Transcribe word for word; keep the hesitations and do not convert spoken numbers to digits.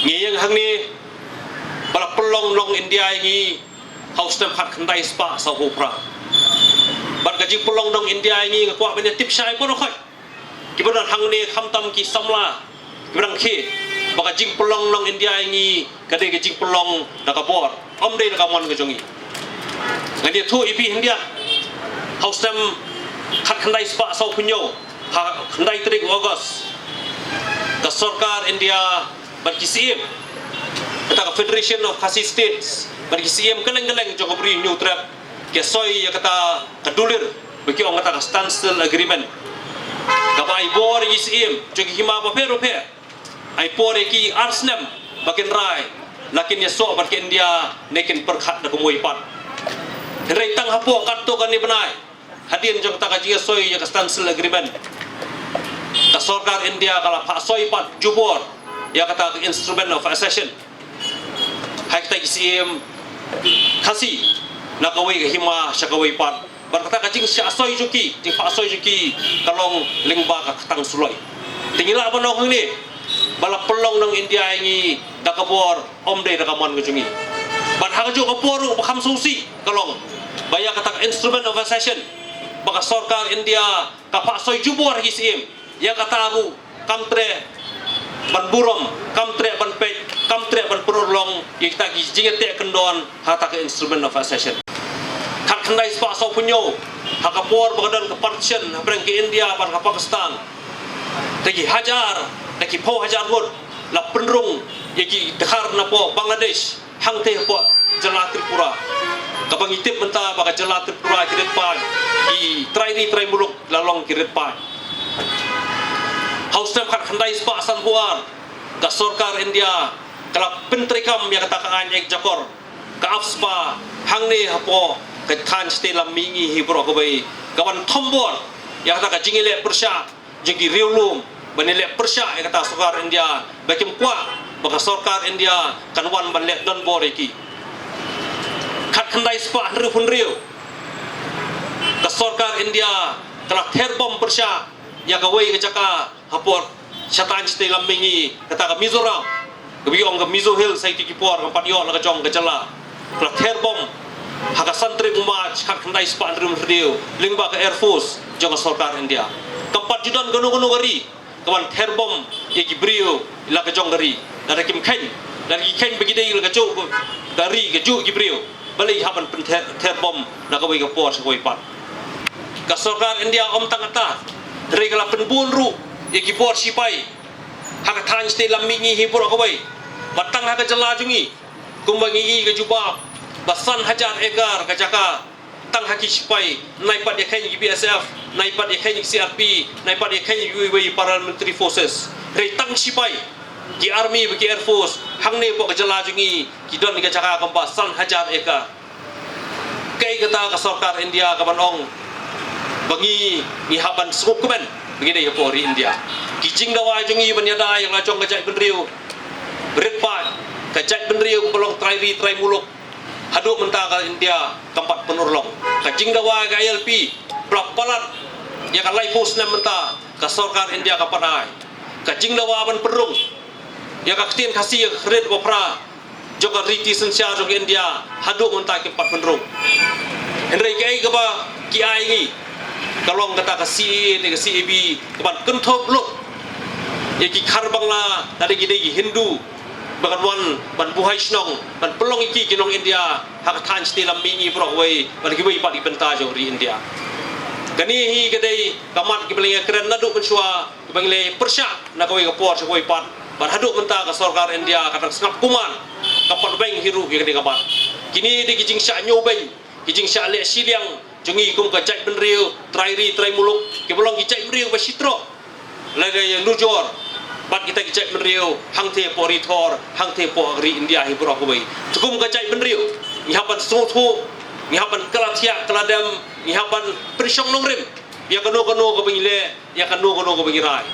Ngi ïeng hangne ba la pynlong nong India ïa ngi ha u snem khatkhyndai spah sawphew phra. Bad ka jingpynlong nong India ïa ngi nga kwah ban ïa tip shai baroh khoit kiba don hangne, khamtam ki samla kiba dang khie, ba ka jingpynlong nong India ïa ngi ka dei ka jingpynlong da ka bor, ym dei da ka mon ka jong ngi. Ngan ïathuh ïa phi hyndiat. Ha u snem khatkhyndai spah sawphew hynñiew, ha khyndai tarik August, ka sorkar India bad ki Syiem, kata ka Federation of Khasi States, bad ki Syiem kylleng kylleng jong ka Bri Hynñiewtrep, ki soi ïa kata ka dulir ba ki ong kata ka Standstill Agreement, kaba ai bor ïa ki Syiem jong ki hima bapher bapher, ai por ïa ki ar snem ba kin rai la kin ïasoh bad ka India ne kin pyrkhat da kumwei pat. Hynrei tang hapoh katto katne bnai hadien jong kata ka jingïasoi ïa ka Standstill Agreement, ka sorkar India ka la phah soi pat jubor ïa kata ka Instrument of Accession ha kita ki Syiem Khasi na kawei ka hima sha kawei pat. Bad kata ka jingshah soi jong ki, jingphah soi jong ki, ka long lyngba ka ktang suloi. Te ngi lah ban ong hangne ba la pynlong nong India ïa ngi da ka bor, ym dei da ka mon ka jong ngi. Bad ha kajuh ka por ruh ba kham sngewsih ka long ba ïa kata ka Instrument of Accession ba ka sorkar India ka phah soi jubor ha ki Syiem, ïa kata ruh kam treh ban burom, kam treh ban peit, kam treh ban pynurlong ïa kita ki jingïateh kyndon ha kata ka Instrument of Accession. Khatkhyndai spah sawphew hynñiew, ha ka por ba ka don ka partition hapdeng ka India bad ka Pakistan, da ki hajar, da ki phew hajar ngut la pynrung ïa ki dkhar napoh Bangladesh hangtei hapoh jylla Tripura. Kaba ngi tip mynta ba ka jylla Tripura ki rit paid, ki trai ri trai muluk la long ki rit paid. Ha u snem khatkhyndai spah sanphew ar, ka sorkar India ka la pyntreikam ïa kata ka aiñ ek jakor, ka AFSPA, hangne hapoh ka thaiñ shatei lam mihngi hi baroh kawei, ka ban thombor ïa kata ka jingïaleh pyrshah jong ki riewlum ban ïaleh pyrshah ïa kata sorkar India, ba kim kwah ba ka sorkar India kan wan ban leh donbor ïa ki. Khatkhyndai spah hynriewphew hynriew, ka sorkar India ka la ther bom pyrshah ïa kawei ka jaka hapoh shathaiñ shatei lam mihngi, kata ka Mizoram, kaba ki ong ka Mizo Hills ha kito ki por, kam pat ïoh la ka jong ka jylla. Ka la ther bom ha ka san tarik u March khatkhyndai spah hynriewphew hynriew lyngba ka Air Force jong ka sorkar India. Kam pat ju don kano kano ka ri ka ban ther bom ïa ki briew la ka jong ka ri. Lada kim kheiñ, lada ki kheiñ ba ki dei la ka jong ka ri, ka jong ki briew, balei hap ban pynther, ther bom na kawei ka por sha kawei pat. Ka sorkar India ym tang kata, hynrei ka la pynbun ruh ïa ki bor shipai ha ka thaiñ shatei lam mihngi hi baroh kawei. Bad tang ha ka jylla jong ngi, kumba ngi i ka jubab, ba san hajar ekar ka jaka, tang ha ki shipai, nai pat ïa kheiñ ki B S F, nai pat ïa kheiñ ki C R P, nai pat ïa kheiñ ki iwei iwei paramilitary forces. Hynrei tang shipai, ki army bad ki air force, hangne hapoh ka jylla jong ngi, ki don ka jaka kumba san hajar ekar. Kaei kata ka sorkar India ka ban ong ba ngi, ngi hap ban sngewkmen ba ngi dei hapoh ri India? Ki jingdawa jong ngi ban ïada ïa la jong ka jaitbynriew rit paid, ka jaitbynriew kaba long trai ri trai muluk, haduh mynta ka India kam pat pynurlong. Ka jingdawa ka I L P, ba la palat ïa ka laiphew snem mynta, ka sorkar India kam pat ai. Ka jingdawa ban pynrung ïa ka ktien Khasi, ïa ka khyndiat ba phra jong ka riti synshar jong ka India, haduh mynta kim pat pynrung. Hynrei kaei kaba ki ai ngi, ka long kata ka C A A ne ka C A B, ka ban kynthup lut ïa ki Khar Bangla, lada ki dei ki Hindu, ba kan wan ban buhai shnong, ban pynlong ïa ki ki nong India ha ka thaiñ shatei lam mihngi baroh kawei bad kiwei pat ki bynta jong ri India. Kane hi ka dei ka mat kaba la ïakren naduh mynshuwa, kaba ngi la pyrshah na kawei ka por sha kawei pat, bad haduh mynta ka sorkar India ka dang sngap kumne, kam pat beng hi ruh ïa kane ka mat. Kine dei ki jingshah ñiewbeiñ, ki jingshah leh shiliang jong ngi kum ka jaitbynriew trai ri trai muluk, kiba long ki jaitbynriew ba shitroh lada ïanujor bad kita ki jaitbynriew hangtei hapoh Ri Thor, hangtei hapoh ri India hi baroh kawei. Te kum ka jaitbynriew, ngi hap ban sngewthuh, ngi hap ban kylla thiah kylla dem, ngi hap ban pynshong nongrim ïa kano kano kaba ngi leh, ïa kano kano kaba ngi rai.